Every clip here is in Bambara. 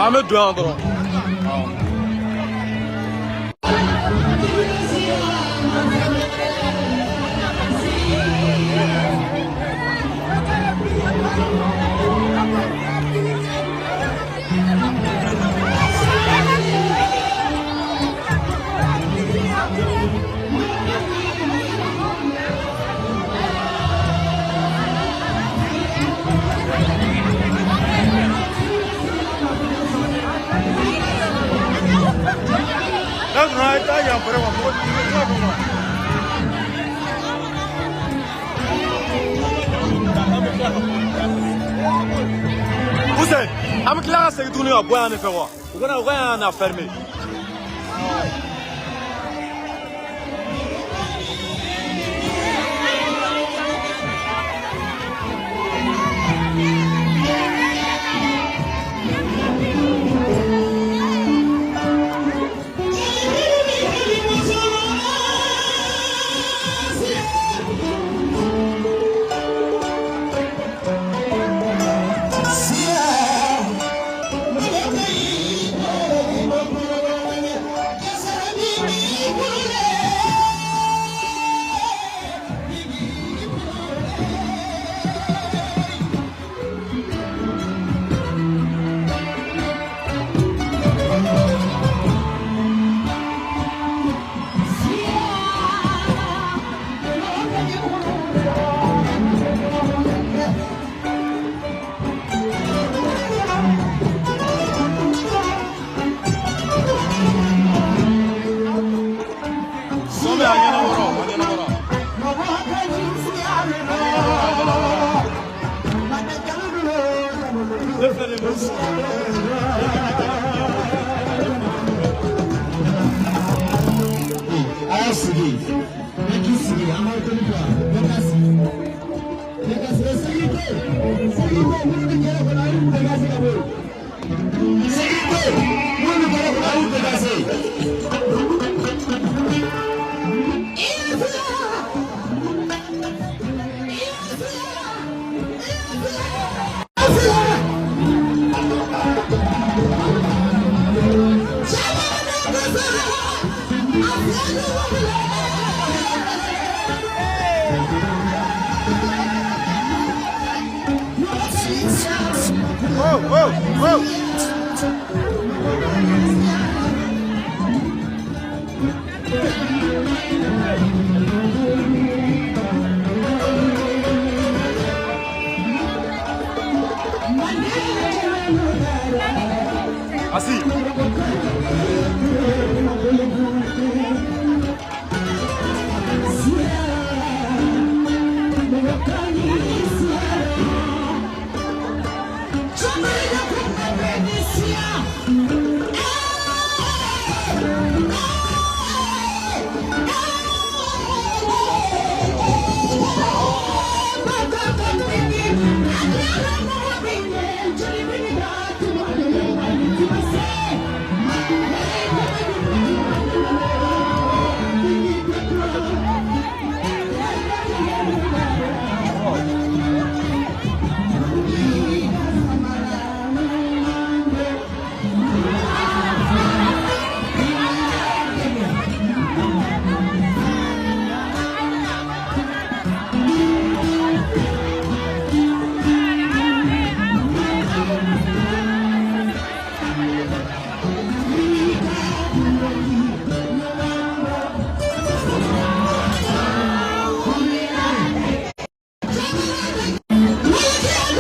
An bɛ don yan dɔrɔn. N'a donna i t'a yan fɛrɛ ma mɔgɔ i bɛ kuma fɔ ma. Hussein, an bɛ tila ka segin tuguni ka bɔ yan de fɛ wa? U ka yan na fermer. Son bɛ a ɲɛna wɔrɔ, a ɲɛna wɔrɔ. Ne filɛ nin ye mobili kɔnɔ. A y'a sigi, bɛɛ k'i sigi, an b'aw deli kuwa, bɛɛ ka sigi, bɛɛ ka sigi, sigi tɛ yen, sigi tɛ yen, minnu bɛ kɛnɛ kɔnɔ a y'u dégagé ka bɔ yen, sigi tɛ yen, minnu bɛ kɛnɛ kɔnɔ a y'u dégagé. Oh, oh, oh. Asi.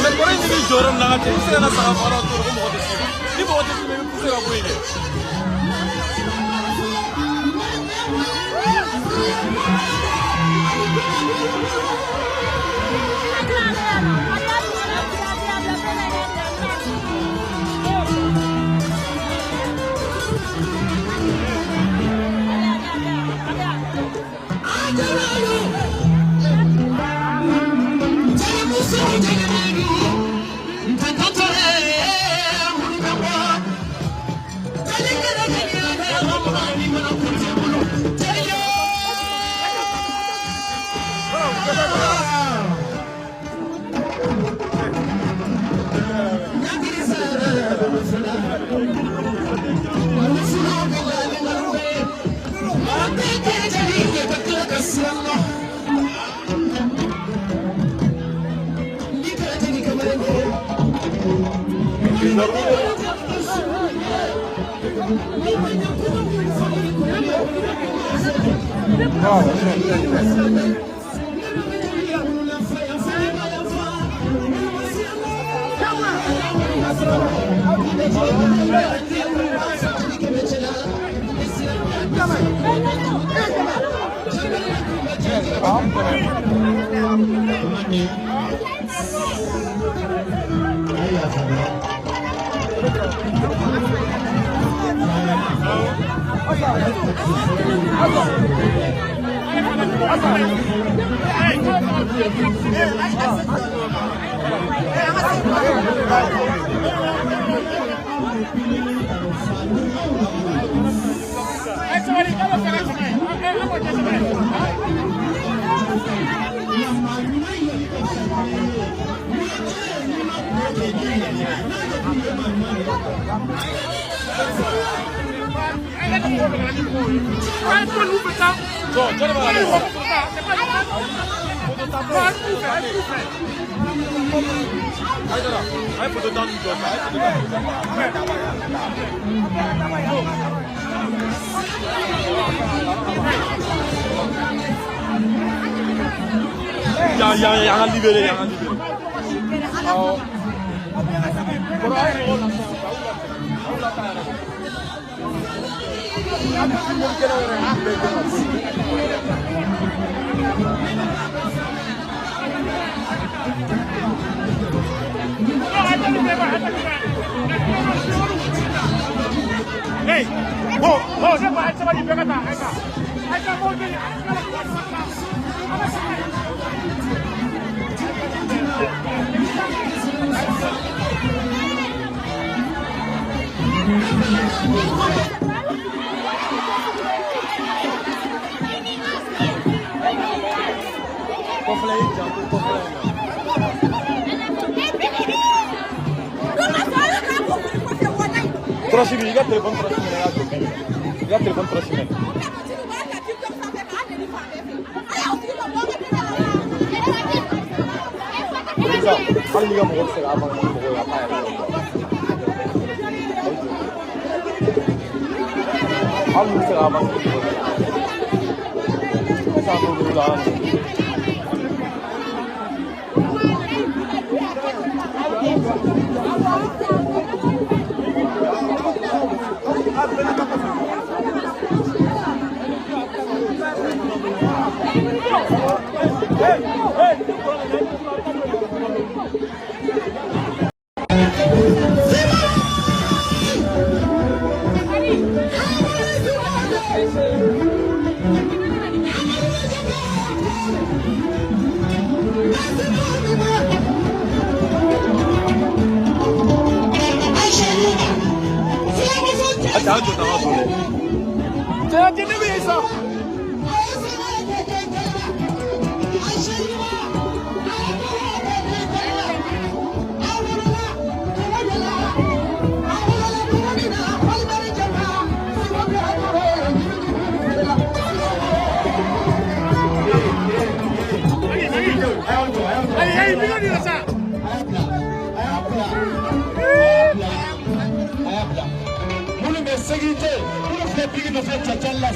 Mais kɔrɔ in b'i jɔ yɔrɔ min na ka cɛ, i bɛ se ka na saga faga to ko mɔgɔ tɛ s'i ma. Ni mɔgɔ tɛ s'i ma, i bɛ pousser ka bɔ yen kɛ.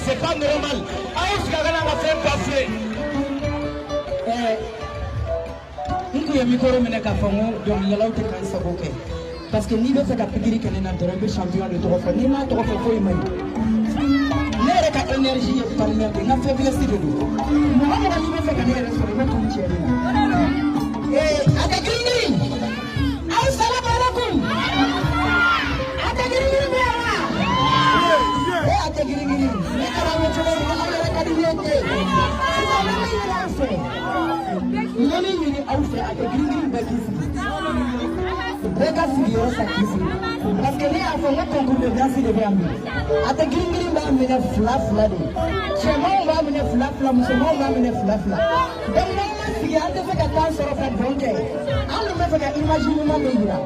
C'est pas normal. N micro minɛ k'a fɔ n ko dɔnkilidalaw tɛ k'an sago kɛ parce que n'i bɛ fɛ ka pikiri kɛ ne na dɔrɔn i bɛ champion de tɔgɔ fɔ, n'i m'a tɔgɔ fɔ foyi man ɲi. Ne yɛrɛ ka énergie ye partenaire de n ka faiblesse de don. Mɔgɔ mɔgɔ n'i bɛ fɛ ka ne yɛrɛ sɔrɔ i bɛ to n cɛ de la. A tɛ girin girin. Aw salamu alaikum. A tɛ girin girin bɛ yan wa? A tɛ girin girin. Ne kɛra aw ye cogo min na aw yɛrɛ ka di n ye ten. Sisan ne bɛ yɛlɛ aw fɛ. N bɛ min ɲini aw fɛ a tɛ girin girin bɛɛ k'i sigi. Bɛɛ ka sigiyɔrɔ ta k'i sigi. Parce que ne y'a fɔ n ko concours de danse de bɛ yan bi. A tɛ girin girin b'a minɛ fila fila de. Cɛmanw b'a minɛ fila fila, musomanw b'a minɛ fila fila. Donc n'aw ma sigi an tɛ se ka Temps sɔrɔ ka dɔn kɛ. An dun bɛ fɛ ka image ɲuman min yira,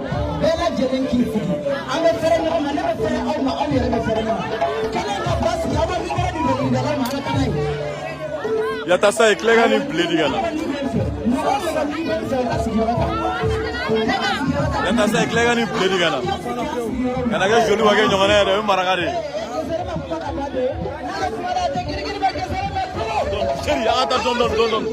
bɛɛ lajɛlen k'i sigi, an bɛ fɛrɛ ɲɔgɔn ma. Ne bɛ fɛrɛ aw ma, aw yɛrɛ bɛ fɛrɛ ne ma. Kɛnɛ in ka basigi, aw bɛ micro di dɔnkilidalaw ma, an ka taa n'a ye. Yatasa ye tile ka nin bile di ka na. Mɔgɔ o mɔgɔ n'i bɛ fɛ ka sigiyɔrɔ ta, ne ka sigiyɔrɔ ta. Yatasa ye tile ka nin bile di ka na. Kana kɛ joli wa kɛ ɲɔgɔnna yɛrɛ, o ye maraka de ye. Seri, an ka taa dɔɔni dɔɔni dɔɔni dɔɔni.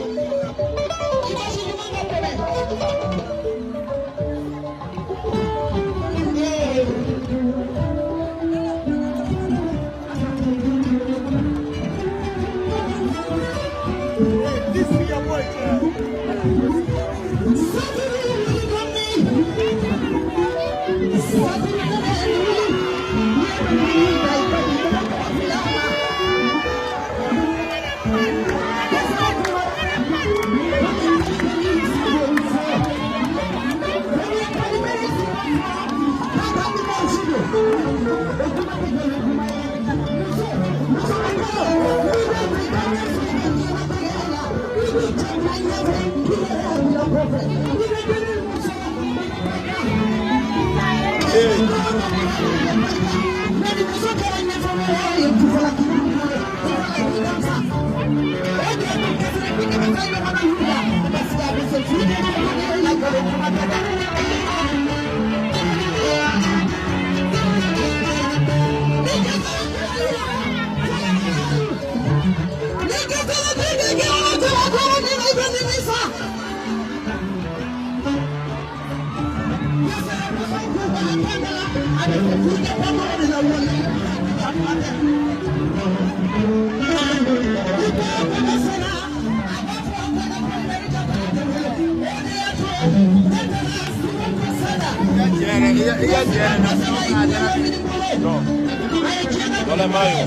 Wala mayo.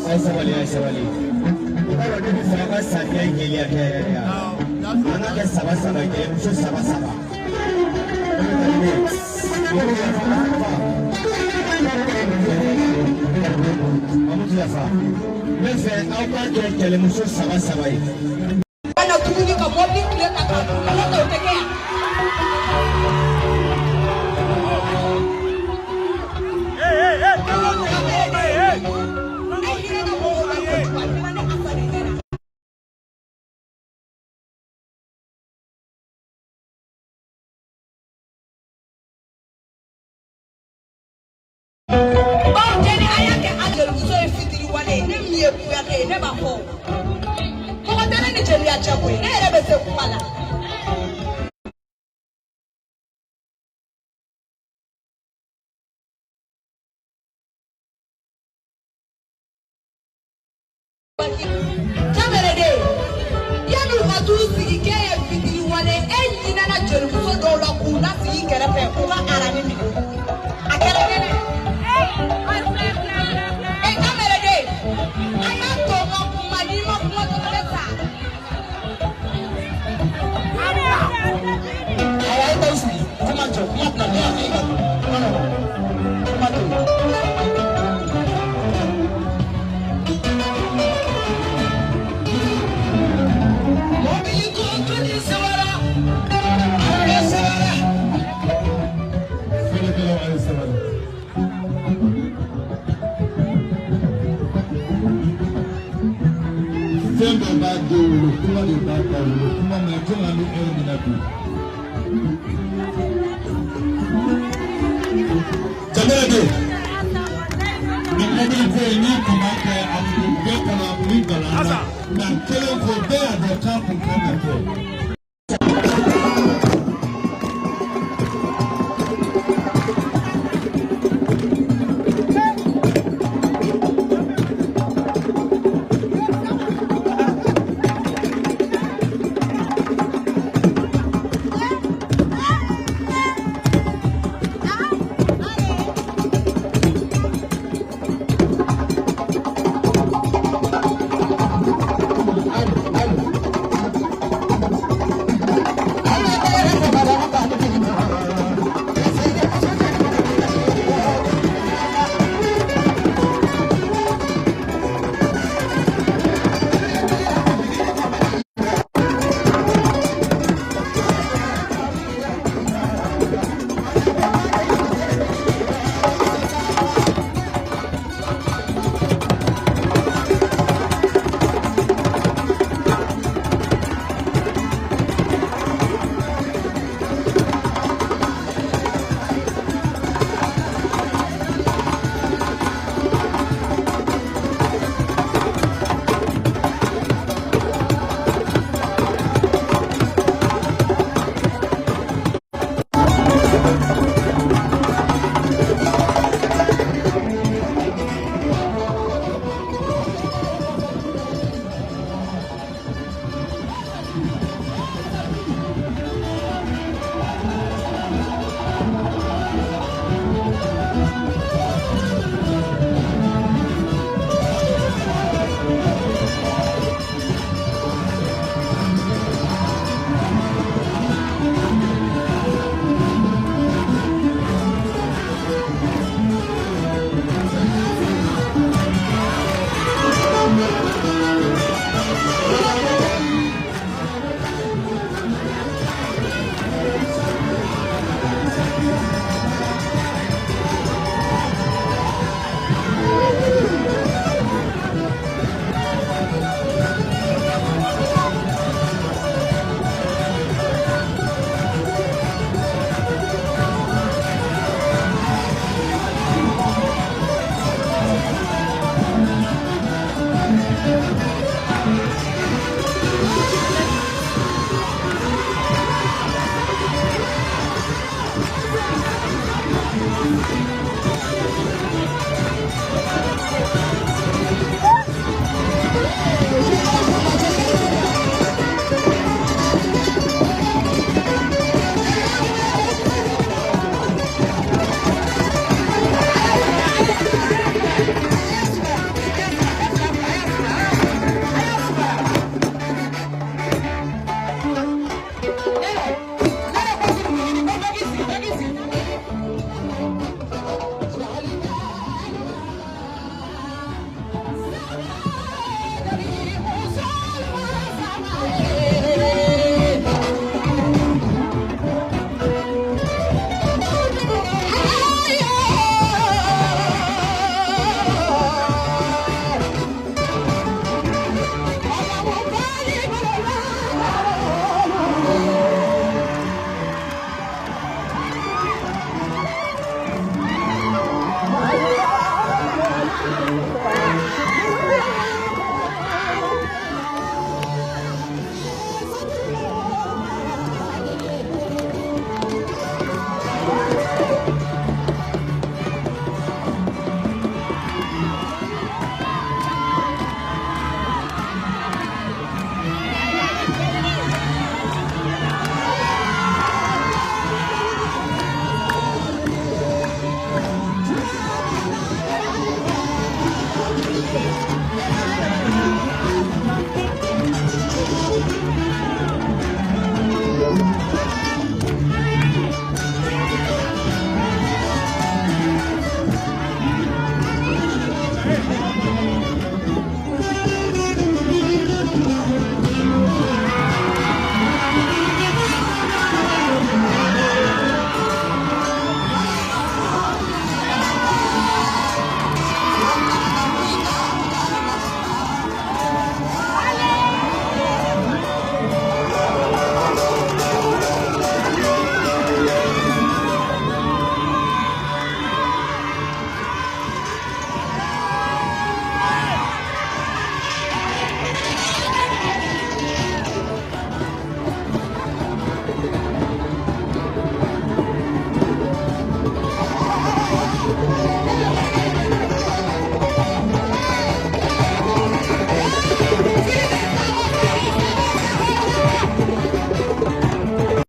A ye sabali, a ye sabali. Ayiwa, ne bɛ fɛ an ka samiya jɛlenya kɛ yɛrɛ de yan. An ka kɛ saba saba ye, muso saba saba. O de ka di ne ye. Mamutu yafa. N bɛ fɛ aw k'a kɛ kɛlɛmuso saba saba ye. Ka tuguni ka mɔbili tile ta k'a dun, n'o tɛ o tɛ kɛ yan. E hinɛ na mɔgɔw la kojugu, a kɛra ne asa de ɲɛna. Bawo jɛni a y'a kɛ a jelimuso ye fitiriwale ye, ne min ye Kuyate ye, ne b'a fɔ o. Mɔgɔ tɛ ne ni jeliya cɛ koyi, ne yɛrɛ bɛ se kuma la. Kamɛrɛden, yanni u ka t'u sigi k'e ye fitiriwale, e ɲinɛna jelimuso dɔw la k'u lasigi kɛrɛfɛ k'u ka arani minɛ. A kɛra ne dɛ. E kamɛrɛden, a y'a to n ka kuma, n'i ma kuma dɔrɔn ne sa. Awa, e t'aw sigi. Kuma jɔ, kuma tɛna kɛ yan. Kuma nɔgɔ. Kuma to yen. Mɔbili ko toli sɛbɛra. A sabara. Fɔlikɛlaw, a ye sabali. Fɛn dɔ b'a den wolo, kuma de b'a ba wolo, kuma mɛ komi an bɛ heure min na bi. Jamanaden, nin mobili ko in, n'i kun b'a kɛ a kun bɛɛ kɔnɔ, a kun bɛ gala an na, nka kelen ko bɛɛ y'a dɔn k'a kun kan ka kɛ.